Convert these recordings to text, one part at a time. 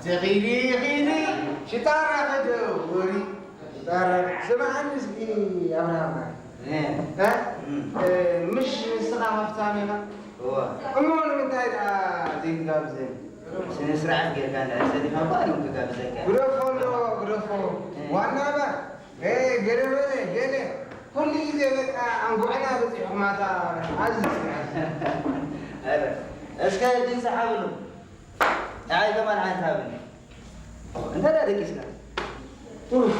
ኺዲ ኺዲ ሽጣራ ኽዲ ወሪ ሽጣራ ስምዓኒ እስኪ ኣብርሃም እ? እ? እ፣ ምሽ ንስኻ ሃብታም ኢኻ እሞ ንምንታይ ደኣ ዘይትጋብዘኒ? ስነ ስርዓት ጌርካ እንድሕር ሰዲኻ እኮ ኣነ እውን ክጋብዘካ እየ። ግደፎ እንዶ ግደፎ። እ። ዋና እባ እ፣ ገለ በለ ገለ ኩሉ ግዜ በቃ ኣንጉዕና በፂሑ ማታ ኣዚ ኣረ፣ እስከ ዲን ሰሓብሉ ንዓይ ከማን ሓንቲ ሃብኒ። እንታይ ደኣ ደቂስካ? ኡፍ፣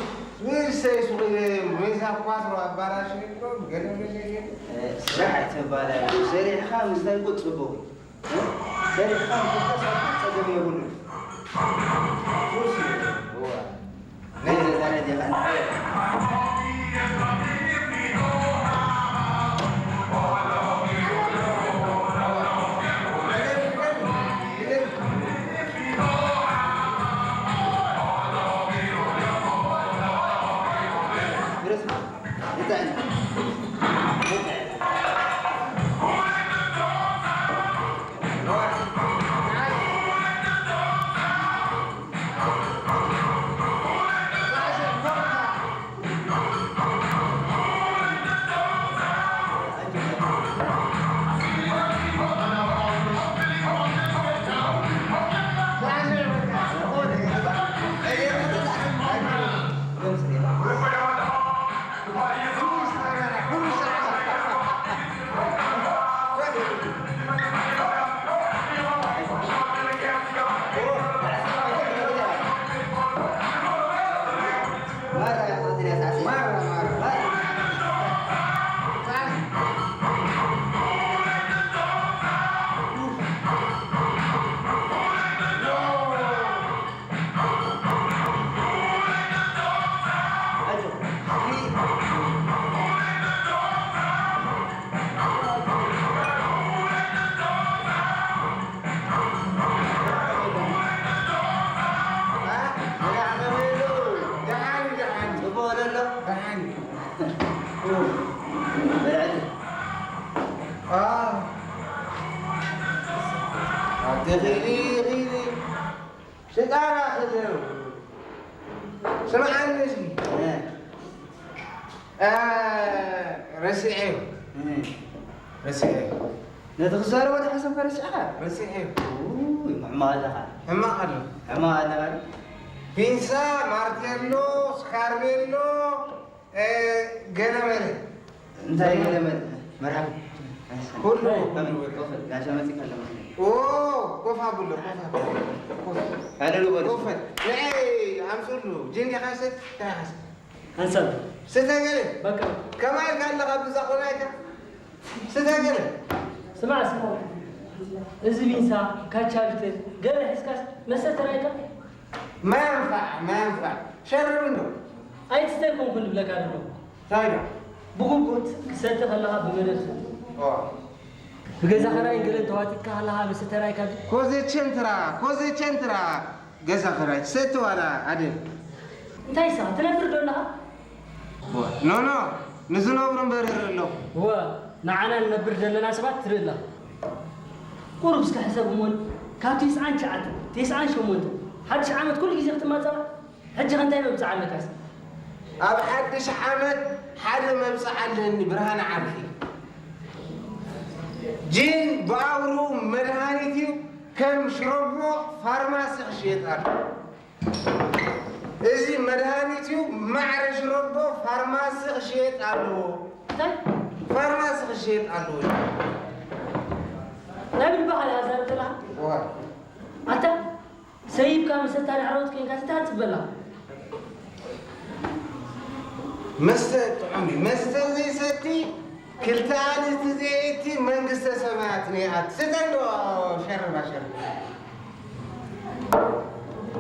ንእሰይ ሱቕ ኢለ ሜዛ ኳትሮ ኣባላሽየሎም፣ ገለ መለ ገለ። እ፣ ስራሕ ኣይተባላሹ፣ ሰሪሕኻ ምስታይ እኮ ጽቡቕ እዩ። እ፣ ሰሪሕኻ ምፍታስ እኮ ጸገም የብሉን። ሱስ እዩ። እዋ። ሽጣራ ክልው ስምዓኒ እስኪ። እ፣ ረሲዐ እዩ። እ። ረሲዐ እዩ። ነቲ ክዛረቦ ዝሓሰብካ ረሲዕካ? ረሲዐ እዩ። ውይ፣ ሕማቕ ኣለኻ። ሕማቕ ኣሎ። ሕማቕ ኣለኻ። ፒንሳ፣ ማርቴሎ፣ ስካርቤሎ፣ እ፣ ገለመለ። እንታይ ገለመለ? መርሓባ። ኩሉ፣ ኩሉ። ኮፍ፣ ጋሻ መጺእካ ኣለኻ። ኦ፣ ኮፍ ኣብሎ፣ ኮፍ ኣብሎ። ኮፍ። ሓደ ልበል። ኮፍ በል። ንዐይ ኣምጽሉ። ጅን ዲኻ ሰት? እንታይ ኢኻ ሰት? ሓንሳብ። ስተ ገለ። በቃ። ከማይ ኢልካ ኣለኻ ብዛ ቆናይካ? ስተ ገለ። ስማዕ፣ ስማዕ። እዚ ቢንሳ፣ ካቻ ብትር፣ ገለ ሒዝካስ መስተ ተራእይካ? ማንፋዕ፣ ማንፋዕ። ሸርብ እንዶ። ኣይትስተ ኣይኮንኩን ዝብለካ ዘለኹ። እንታይ ዶ? ብጉጉት ክሰቲ ከለኻ ብመደብ ትሰቲ። ኦ። ብገዛ ኸራይን ገለን ተዋጢጥካ ከለኻ ምስ ተራይ ካብ ኮዜ ቸንትራ፣ ኮዜ ቸንትራ፣ ገዛ ኸራይ ትሰቲ ዋላ ኣደ? እንታይ ኢኻ ትነብር ዶ ኣለኻ? ኖ፣ ኖ፣ ንዝነብሩ እምበር ይርኢ ኣለኹ። እወ፣ ንዓና ንነብር ዘለና ሰባት ትርኢ ኣለኻ። ቁሩብ እስከ ሕሰብ እሞን፣ ካብ ተስዓን ትሽዓተን፣ ተስዓን ሸሞንተን፣ ሓድሽ ዓመት ኩሉ ግዜ ክትማጸባ፣ ሕጂ ከ እንታይ መብጽዓ ኣለካስ? ኣብ ሓድሽ ዓመት ሓደ መብጽዓ ኣለኒ ብርሃነ ዓርከይ። ጂን ብኣውርኡ መድሃኒት እዩ፣ ከም ሽሮቦ ፋርማሲ ክሽየጥ ኣሎ። እዚ መድሃኒት እዩ፣ ማዕረ ሽሮቦ ፋርማሲ ክሽየጥ ኣለዎ። እንታይ? ፋርማሲ ክሽየጥ ኣለዎ። ናይ ብልባኻ ዲኻ ትዛረብ ዘለኻ? እዋ። ኣታ ሰይብካ ምስ ኣታኒ ዓረቦት ኮይንካ እንታይ ትጽበላ? መስተ ጥዑም እዩ። መስተ ዘይሰቲ ክልተ ኣንስቲ ዘየእቲ መንግስተ ሰማያት ነይኣት። ስተ እንዶ ሸርባ ሸርባ።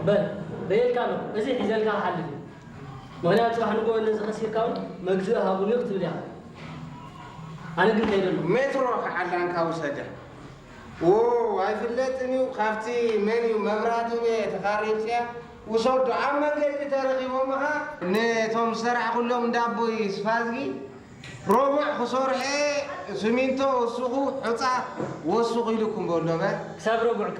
በል፣ ርእየልካ ኣለኹ። እዚ ሒዘልካ ክሓልፍ እዩ። ምኽንያቱ ጽባሕ ንግሆ ነዚ ከሲርካ እውን መግዝኢ ሃቡኒ ክትብል ኢኻ። ኣነ ግን ከይደ ኣለኹ። ሜትሮ ክዓላንካ ውሰደ። ዎ፣ ኣይፍለጥን እዩ። ካብቲ መን እዩ መብራቱ ተኻሪብፅያ ውሰዶ። ኣብ መንገዲ ተረኺቦምኻ ነቶም ዝሰራሕኩሎም እንዳ ኣቦይ ስፋዝጊ ረቡዕ ክሰርሐ ስሚንቶ ወስኹ፣ ሑፃ ወስኹ ኢሉኩም በሎ። በ ክሳብ ረቡዕ ከ?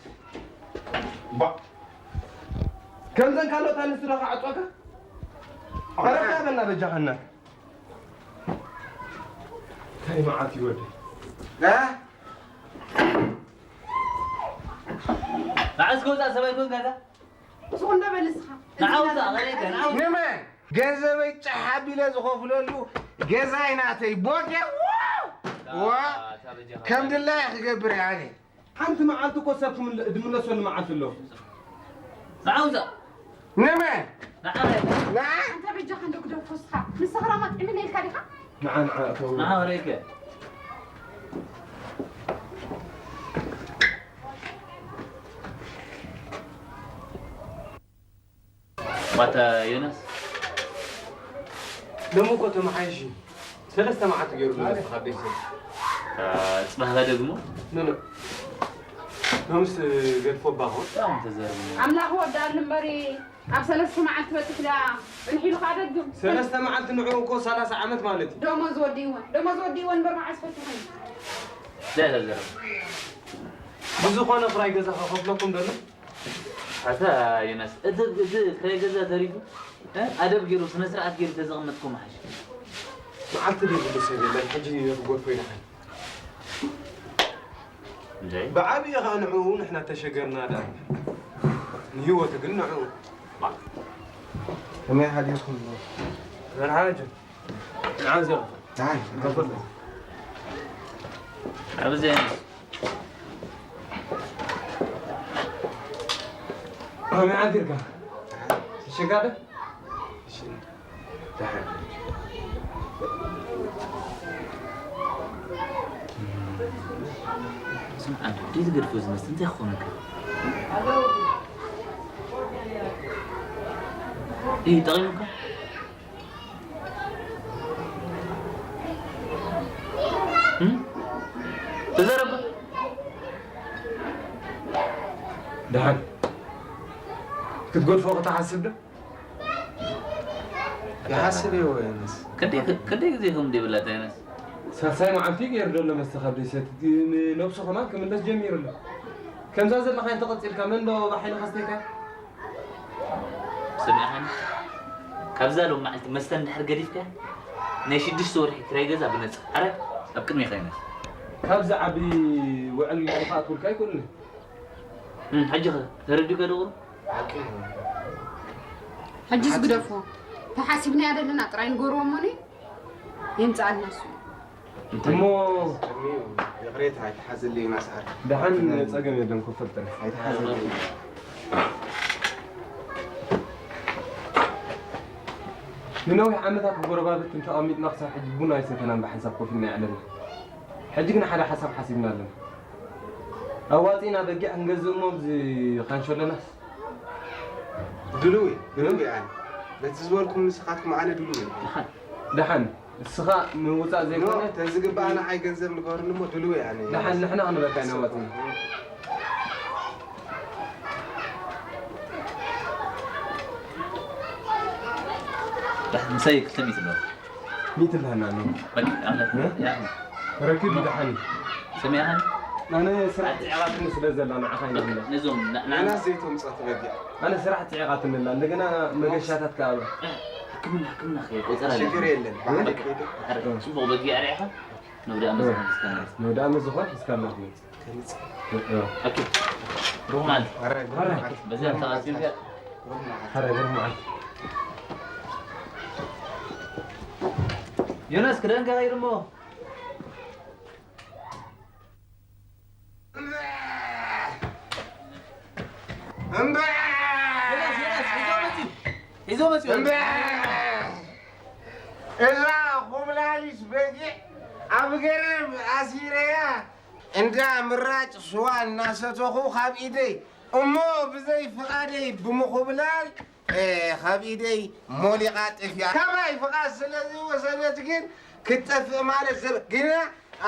ባ ከምዘን ካልኦት ኣንስቲ ዶ ክዓጽዋካ? ኣረ በና በጃኻ እናት። እንታይ መዓት እዩ ወደይ? እ? ንዓ እስከ ውጻእ ሰብኣይ ኮንካ እዛ? ስቕ እንዶ በል ንስኻ። ንዓ ውጻእ፣ ቀለይከ፣ ንዓ ውጻእ። ንመን? ገንዘበይ ጫሕ ኣቢለ ዝኸፍለሉ ገዛይ ናተይ ቦቴ። ዋ! ዋ! እታ በጃኻ ከም ድላየ ክገብር እየ ኣነ። ሓንቲ መዓልቲ እኮ ሰብ ክምለ-፣ ዝምለሰሉ መዓልቲ ኣሎ። ንዓ ውጻእ። ንመን? ንዓ በል። ንዓ? ኣንታ በጃኻ እንዶ ግደፎ እስኻ። ንስኻ ራማ ጥዕምና ኢልካ ዲኻ? ንዓ፣ ንዓ፣ እተው። ንዓ ወረይከ። ማታ ዮናስ? ሎሚ እኮ ተመሓይሽ እዩ። ሰለስተ መዓልቲ ገይሩ ኣሎ፣ በቃ፣ ካብ ቤተሰብ። አ፣ ጽባሕ ከ ደግሞ? ኖ፣ ኖ። ሎምስ ገድፎ እባ ኾን። በጣም ተዘርም። ኣምላኽ ወዳሉ እምበሪ፣ ኣብ ሰለስተ መዓልቲ በጺሕ ደኣ ጽንሕ ኢሉ ከኣ ደድም። ሰለስተ መዓልቲ ንዕኡ እኮ ሰላሳ ዓመት ማለት እዩ። ደሞዝ ወዲእወን፣ ደሞዝ ወዲእወን እምበር መዓስ ፈቲሐን? እንታይ ተዘርም? ብዝኾነ ክራይ ገዛ ከኸፍለኩም ደሎ? ኣታ ዮናስ፣ እቲ፣ እቲ ክራይ ገዛ ተሪፉ፣ እ? ኣደብ ገይሩ፣ ስነ ስርዓት ገይሩ ተዘቐመጥኩም ሓሽ። መዓልቲ ዘይብሉ ሰብ የለን፣ ሕጂ ክትጎድፎ ኢልካ። እንዴ? ብዓብዪ ኸኣ ንዕኡ ንሕና ተሸገርና ደኣ። ንህይወቱ ግን ንዕኡ። ከመይ ሓዲርኩም? መርሓባ። ንዓ እዚኦም። ደሓን። ከፈል። ኣብዚ ከመይ ሓዲርካ? ተሸጋደ? ደሓን። ስምዓ፣ እንዴት ገድፎ ዝመስል እንታይ ክኾነካ? ይህ ጠቒሙካ? እም? ተዛረብ። ደሓን ክትገድፎ ክትሓስብ ዶ? ይሓስብ እየ ወይንስ? ክንደይ፣ ክንደይ ግዜ ከም ዘይብላ ተይነስ? ሳልሳይ መዓልቲ ገይሩ ዘሎ መስተ ካብ ደይሰቲ፣ ንነብሱ ከማን ክምለስ ጀሚሩ ኣሎ። ከምዛ ዘለኻ እንተቐጺልካ መን ዶ ባሕይሉ ከስተይካ? ስምዕኸኒ፣ ካብዛ ሎም መዓልቲ መስተ እንድሕር ገዲፍካ፣ ናይ ሽዱሽተ ወርሒ ክራይ ገዛ ብነጻ። ኣረ፣ ኣብ ቅድሚ ከይነስ። ካብዚ ዓቢ ውዕል ክኣትውልካ ኣይክእሉን። እም፣ ሕጂ ኸ ተረዲኡ ከ ደቑሩ? ሓቂ እዩ። ሕጂ ዝግደፎ። ተሓሲብና ያደለና ጥራይ ንገርዎ እሞኒ የምጽኣልና እሱ። እንታይ? እሞ ቅድሚኡ ይቕሬታ ኣይትሓዘለይ ዮናስ ዓርከይ። ደሓን ጸገም የለን፣ ክፈል ጥራይ። ኣይትሓዘለይ። ንነዊሕ ዓመታት ጎረባብቲ እንተቐሚጥና ክሳብ ሕጂ ቡን ኣይሰተናን ብሓንሳብ ኮፍ ኢልና የዕለልና። ሕጂ ግን ሓደ ሓሳብ ሓሲብና ኣለና። ኣዋጺእና በጊዕ ክንገዝእ እሞ ብዚ ካንሸሎናስ? ድሉው እየ፣ ድሉው እየ ኣነ። በቲ ዝበልኩም ንስኻትኩም ኣነ ድሉው እየ። ደሓን፣ እስኻ ምውጻእ ዘይኮነ ኖ፣ ተዝግባእ ንዓይ ገንዘብ ንገሩኒ እሞ ድሉው እየ ኣነ። ደሓን ንሕና ክንበካ ኢና ኣዋጺእና። ምሳይ ክልተ ሚእቲ ኣለዎ። ሚእቲ ኣለና ኣለዎ። በቃ፣ ኣነ፣ እ? ያ። ረኪብ ደሓን። ሰሚዕኻኒ? ኣነ ስራሕ ትዕቓትኒ ስለ ዘላ ንዓኻ ይብለ። ነዞም፣ ና-፣ ና-፣ ናና ዘይቶም ጸት በጊዕ። ኣነ ስራሕ ትዕቓትኒ ኣላ። እንደገና መገሻታት ከኣ ኣሎ። ሕክምና፣ ሕክምና ከየ ቆጸራ ኣለኒ። ሽግር የለን። በቃ፣ በቃ፣ ጽቡቕ በጊዕ ኣርኢኻ። ንወዲ ኣመዝግን እስካና። ንወዲ ኣመዝኾን እስካና ትመጽእ። ኦኬ። ሩማን። ሐረ፣ ሩማን። በዚያ ተዋሲልካ። ሐረ፣ ሩማን። ዮናስ፣ ክዳንካ ቀይር እሞ። እምበ! ዮናስ፣ ዮናስ፣ ሒዞ መጺኡ። ሒዞ መጺኡ። እምበ! እዛ ኮብላሊት በጊዕ ኣብ ገረብ ኣሲረያ፣ እንዳ ምራጭ ስዋ እናሰተኹ ካብ ኢደይ፣ እሞ ብዘይ ፍቓደይ ብምኹብላል፣ እ፣ ካብ ኢደይ ሞሊቓ ጠፊኣ። ካባይ ፍቓድ ስለ ዘይወሰደት ግን ክትጠፍእ ማለት ዘበ-፣ ግና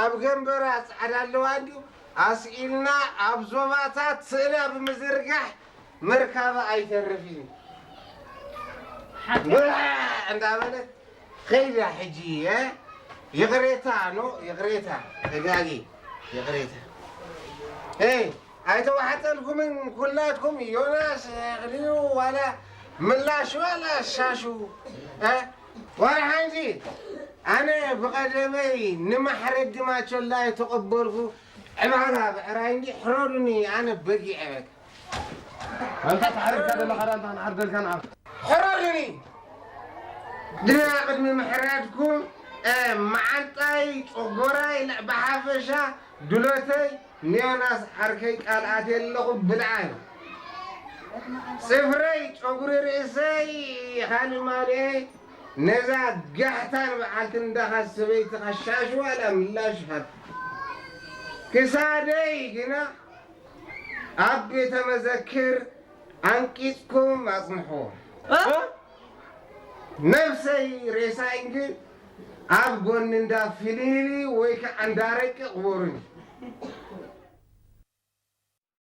ኣብ ገንበራ ጻዕዳ ኣለዋ እንድዩ ኣስኢልና ኣብ ዞባታት ስእላ ብምዝርጋሕ ምርካባ ኣይተርፍን እዩ። ሓቂ። እንዳበለት ከይዳ ሕጂ፣ እ? ይቕሬታ፣ ኖ፣ ይቕሬታ፣ ተጋጊ፣ ይቕሬታ። ኤይ፣ ኣይተዋሕጠልኩምን ኩላትኩም፣ ዮናስ፣ ኣኽሊሉ፣ ዋላ ምላሽ፣ ዋላ ሻሹ፣ እ? ዋላ ሓንቲ፣ ኣነ ብቐደመይ ንማሕረዲ ማቾላ የተቐበልኩ ዕባራ ብዕራይ እንዲ ሕረዱኒ፣ ኣነ በጊዕ በቃ። ኣንታ ተሓሪድካ ዘለኻ ዳ፣ ኣንታ ክንሓርደልካ ንዓ። ሕረዱኒ። ግና ቅድሚ ምሕራድኩም፣ እ፣ መዓንጣይ፣ ጨጎራይ፣ ለ-፣ ብሓፈሻ ድሎተይ ንዮናስ ዓርከይ ቃል ኣትየ ኣለኹ ብልዓል። ጽፍረይ፣ ጨጉሪ ርእሰይ፣ ካልእ ማልኤ፣ ነዛ ጋሕታን በዓልቲ እንዳኻ ሰበይትኻ ሻሽ ዋላ ምላሽ ሃብ። ክሳደይ ግና ኣብ ቤተ መዘክር ኣንቂጽኩም ኣጽንሕዎ። እ? ነብሰይ ሬሳይን ግን ኣብ ጎኒ እንዳ ፊሊሊ ወይ ከዓ እንዳ ረቂ ቅበሩኒ።